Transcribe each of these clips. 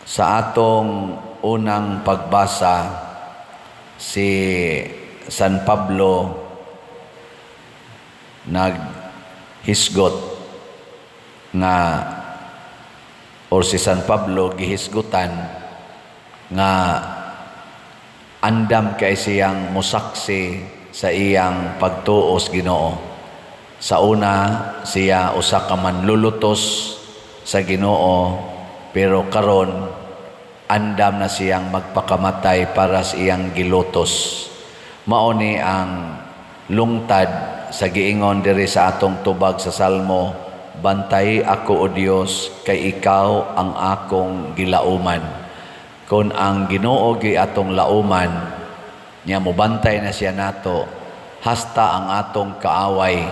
Sa atong unang pagbasa, si San Pablo naghisgot nga, or si San Pablo gihisgutan nga andam kay siyang musaksi sa iyang pagtuo sa Ginoo. Sa una, siya usa ka manlulutos sa Ginoo, pero karon andam na siyang magpakamatay para sa iyang gilutos. Mao ni ang lungtad sa giingon diri sa atong tubag sa Salmo, "Bantay ako, O Dios, kay ikaw ang akong gilauman." Kung ang Ginoo gi atong lauman, nya mobantay na siya nato hasta ang atong kaaway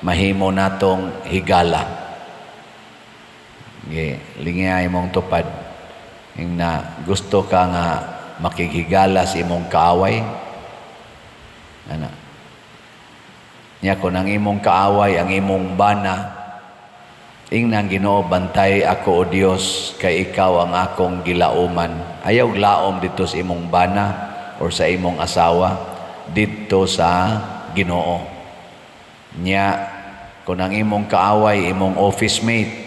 mahimo natong higala. Ge, lingay imong tupad. Ing na gusto ka nga makighigala sa imong kaaway. Ana. Nya kung ang imong kaaway ang imong bana, ing nang Ginoo, "Bantay ako, O Dios, kay ikaw ang akong gilauman." Ayaw laom dito sa imong bana or sa imong asawa, didto sa Ginoo. Nya kung ang imong kaaway imong office mate,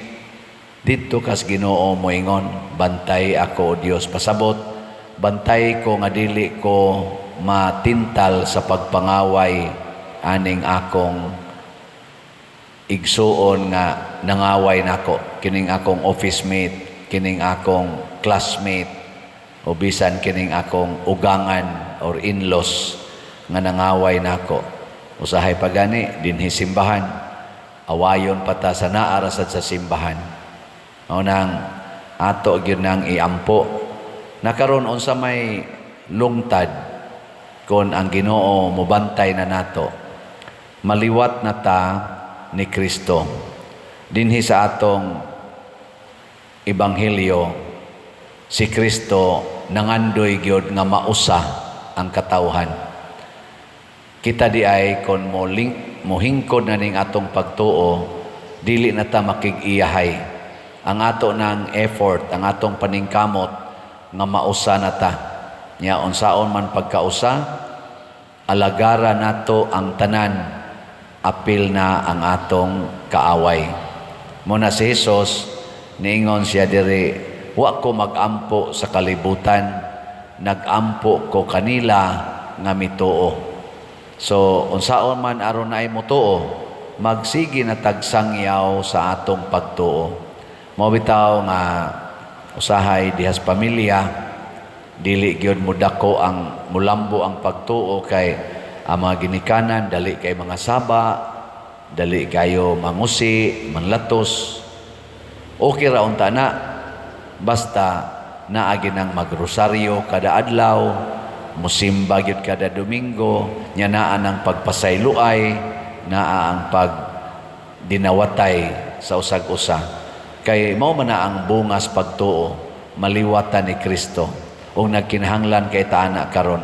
didto kas Ginoo moingon, "Bantay ako, O Dios." Pasabot, bantay ko nga dili ko matintal sa pagpangaway aning akong igsuon nga nangaway nako, kining akong office mate, kining akong classmate, o bisan kining akong ugangan or in-laws nga nangaway nako. Usahay pa gani dinhi simbahan, awayon pa ta sa naa ra sad sa simbahan. Mao nang ato gyud nang iampo na karon unsa may lungtad kon ang Ginoo mobantay na nato, maliwat na ta ni Kristo. Dinhi sa atong ebanghelyo, si Kristo nangandoy gyud nga mausa ang katawhan. Kita di ay kon mo link mohingkod na ning atong pagtuo, dili na ta makig-iyahay. Ang ato ng effort, ang atong paningkamot nga mausa na ta. Nya unsaon man pagkausa, alagara nato ang tanan, apil na ang atong kaaway. Muna si Jesus, niingon siya diri, "Wa ko magampo sa kalibutan, nagampo ko kanila nga mituo." So unsaon man aron naay motuo, magsige na tag sangyaw sa atong pagtuo. Mao bitaw nga usahay dihas pamilya dili gyud mudako ang mulambo ang pagtuo, kay ang mga ginikanan dali kay mga saba, dali kayo mangusi, manlatos. Okay ra unta na basta naa nang magrosaryo kada adlaw, musimba gyud kada Domingo, nya naa nang pagpasayloay, naa ang pag dinawatay sa usag-usa, kay mao man na ang bungas pagtuo, maliwatan ni Kristo ug nagkinahanglan kay taana karon.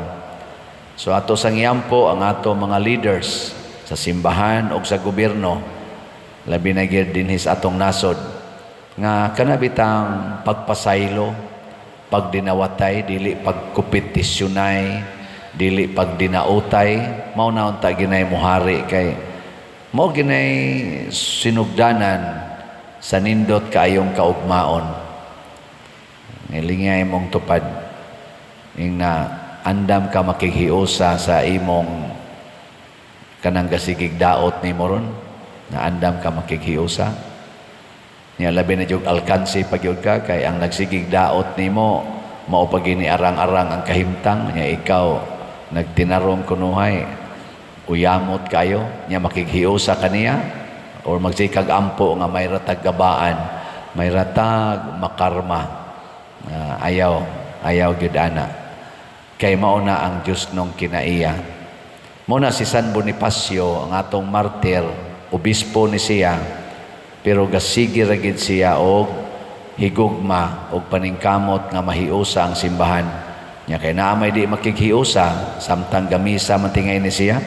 So ato sang iampo ang ato mga leaders sa simbahan ug sa gobyerno, labi na gyud dinhi sa atong nasod, nga kana bitang pagpasaylo, pagdinawatay, dili pagkompetisyonay, dili pagdinautay, mao na unta ginay muhari, kay mao ginay sinugdanan sa nindot kaayong kaugmaon. Ngilingay mong tupad ing na andam ka makighiusa sa imong kanang gasigig daot nimo ron, na andam ka makighiusa niya, labi na jud alkansi pa gyud ka, kay ang nagsigig daot nimo mao pa gini arang-arang ang kahimtang niya, ikaw nagtinarong kunuhay, uyamot kayo niya, makighiusa kaniya or magsikag ampo nga may ratag gabaan, may ratag makarma. Ayaw, ayaw gyud ana, kay mao na ang Dios nung kinaiya. Mao na si San Bonifacio, ang atong martir, obispo ni siya, pero gasige ra gid siya og higugma og paningkamot nga mahiusa ang simbahan nya, kay naa may di makighiusa samtang gamisa man tingay ni siya,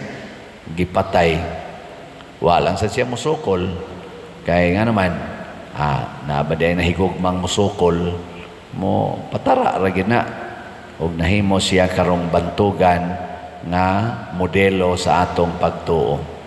gipatay. Wa lang sa siya musukol, kay nga naman naa ba diay nahigugmang musukol. Mo patara ra gyud na ug nahimo siya karong bantugan nga modelo sa atong pagtuo.